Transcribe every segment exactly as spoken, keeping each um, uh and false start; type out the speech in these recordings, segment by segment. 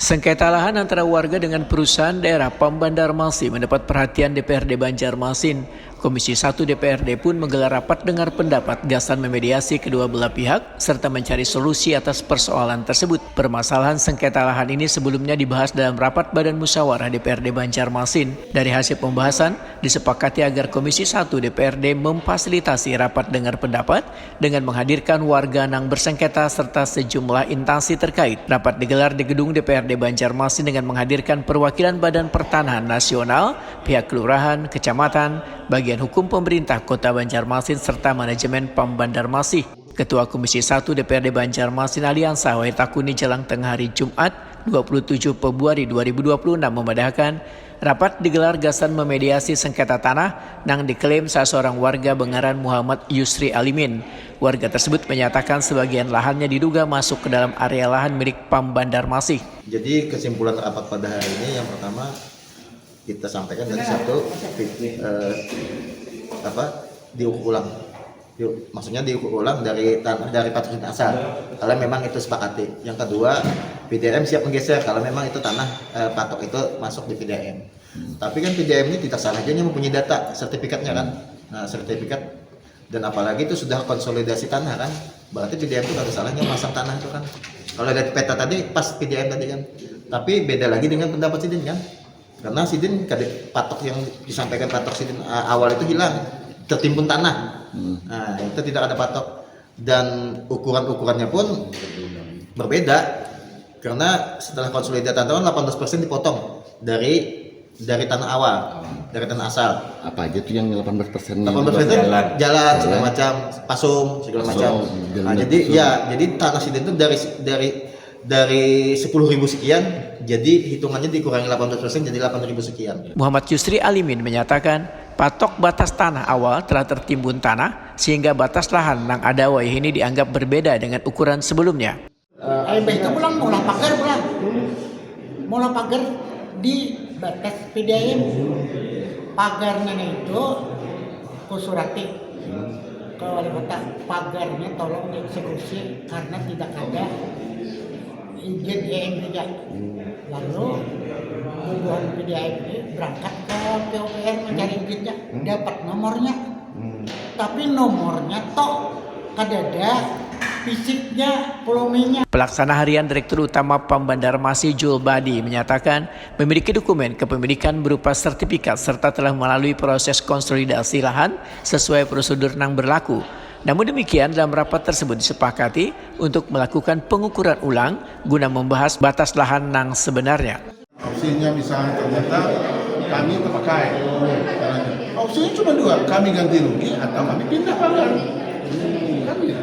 Sengketa lahan antara warga dengan perusahaan daerah Pam Bandarmasi mendapat perhatian D P R D Banjarmasin. Komisi satu D P R D pun menggelar rapat dengar pendapat gasan memediasi kedua belah pihak serta mencari solusi atas persoalan tersebut. Permasalahan sengketa lahan ini sebelumnya dibahas dalam rapat Badan Musyawarah D P R D Banjarmasin. Dari hasil pembahasan, disepakati agar Komisi satu D P R D memfasilitasi rapat dengar pendapat dengan menghadirkan warga nang bersengketa serta sejumlah instansi terkait. Rapat digelar di gedung D P R D Banjarmasin dengan menghadirkan perwakilan Badan Pertanahan Nasional, pihak kelurahan, kecamatan, bagian hukum pemerintah Kota Banjarmasin serta manajemen Pam Bandarmasih. Ketua Komisi satu D P R D Banjarmasin Aliansa Waitakuni Jalang Tengah hari Jumat dua puluh tujuh Februari dua ribu dua puluh enam memadahkan, rapat digelar gasan memediasi sengketa tanah nang diklaim salah seorang warga bengaran Muhammad Yusri Alimin. Warga tersebut menyatakan sebagian lahannya diduga masuk ke dalam area lahan milik Pam Bandarmasih. Jadi kesimpulan rapat pada hari ini yang pertama kita sampaikan dari satu eh, apa diukur ulang. Yuk, maksudnya diukur ulang dari tanah dari patok asal. Kalau memang itu sepakati. Yang kedua, P D M siap menggeser kalau memang itu tanah eh, patok itu masuk di P D M. Tapi kan P D M ini tidak salah aja mempunyai data sertifikatnya kan. Nah, sertifikat dan apalagi itu sudah konsolidasi tanah kan. Berarti P D M itu ada salahnya masang tanah itu kan. Kalau lihat peta tadi pas P D M tadi kan. Tapi beda lagi dengan pendapat sidin kan. Karena sidin kada patok yang disampaikan patok sidin uh, awal itu hilang, tertimbun tanah. Hmm. Nah, itu tidak ada patok dan ukuran-ukurannya pun berbeda. Karena setelah konsolidasi tanah delapan belas persen dipotong dari dari tanah awal, dari tanah asal. Apa aja tuh yang delapan belas persen? Delapan belas persen jalan, jalan segala macam, pasung segala macam. Nah, jadi ya, jadi tanah sidin itu dari dari dari sepuluh ribu sekian, jadi hitungannya dikurangi delapan belas persen jadi delapan ribu sekian. Muhammad Yusri Alimin menyatakan, patok batas tanah awal telah tertimbun tanah sehingga batas lahan nang ada wayah ini dianggap berbeda dengan ukuran sebelumnya. Ayo itu pulang maulah pagar pulang. Maulah pagar di batas P D I M. Pagarnya itu kusurati ke wali kota, pagarnya tolong dieksekusi karena tidak ada izin E M juga. Lalu bubuhan P D I M ini berangkat ke P U P R mencari izinnya, dapat nomornya. Tapi nomornya tok kadada fisiknya, volumenya. Pelaksana Harian Direktur Utama Pam Bandarmasi Jul Badi menyatakan memiliki dokumen kepemilikan berupa sertifikat serta telah melalui proses konsolidasi lahan sesuai prosedur nang berlaku. Namun demikian, dalam rapat tersebut disepakati untuk melakukan pengukuran ulang guna membahas batas lahan nang sebenarnya. Opsinya misalnya ternyata kami terpakai. Opsinya cuma dua, kami ganti rugi atau kami pindah pagar. Kan gitu.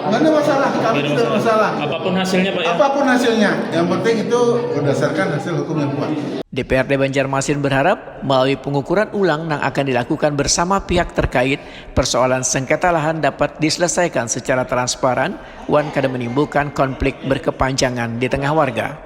Nggak ada masalah, kami tidak ada masalah. Apapun hasilnya, Pak, ya? Apapun hasilnya, yang penting itu berdasarkan hasil hukum yang kuat. D P R D Banjarmasin berharap melalui pengukuran ulang yang akan dilakukan bersama pihak terkait, persoalan sengketa lahan dapat diselesaikan secara transparan wan kada menimbulkan konflik berkepanjangan di tengah warga.